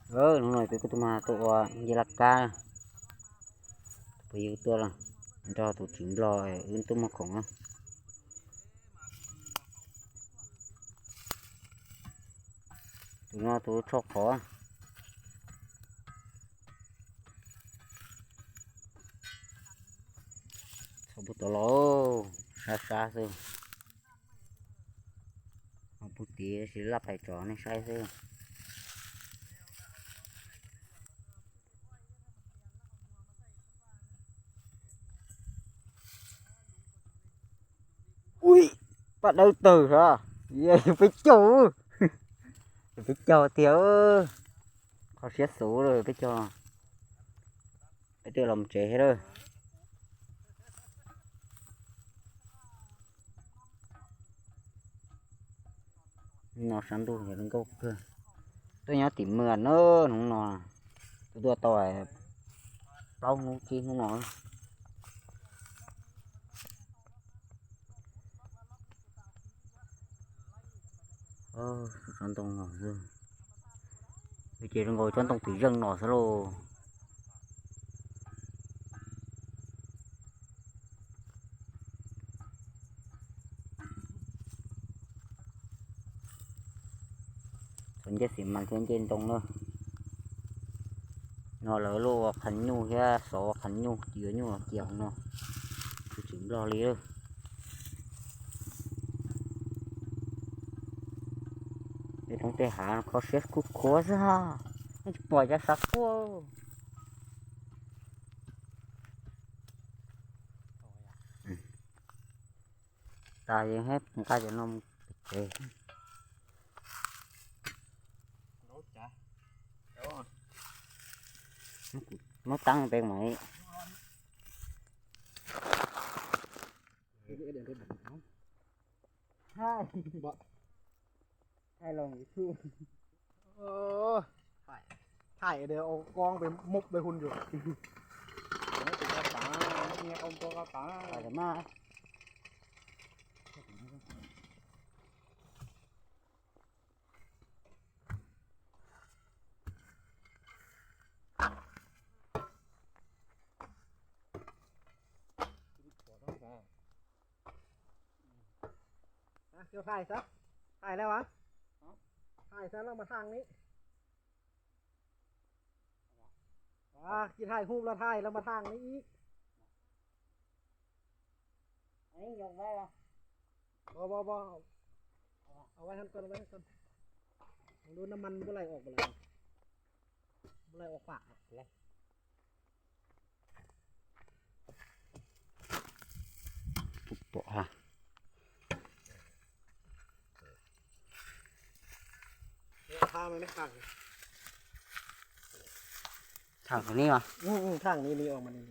Hnub no peb kuj tuaj mas tuaj ua ncej laj kab, peb yug tuaj nrog tus tswv nplog wb tuaj muag khoom na. Tus no tus tsho qhov. Txhob pub tod los, sab sab xwb. Ho pub tid tsis laj pais tso nej saib xwb. Ui, paj dawb tawg sas, yog peb caug, yog peb caug tiag, kho siab xus lawm peb caug. Peb twb los tsev thiab lawm. No sab ntuj yog zoo nkauj kawg. Tuaj nyob tim Mws na, hnub no tuaj tuaj tau plaub hnub tsib hnub no. Tsob ntoo no xwb, ces zoo nkaus tsob ntoo twm zeej no xwb lauj. Txhob ncej xis mas thiab ncej ntoo na. No lawv luaj ua qhav nyuj thiab xov ua qhav nyuj, yuav nyuj los cia hauv no, tsis tsim nplog li. Tej roob tej hav kho siab khuj khuav xwb, yeej tsis pom cov sav quaj. Tas yeej nqa cov no mus tsev. Muab taab peb mas. Thaij los YouTube. Thaij de, ua koob peb mub peb hun yus. Ua mas. Thaij xwb, thaij lawm mas thaij ni. Tsis thaij hub los thaij los mas thaij ni ib. Au, au, au, au, ua hab ko, ua hab ko. Lub nam mas puab laij ua, puab laij ua pam. Thaij ni mas. Thaij ni, li ua mas ni.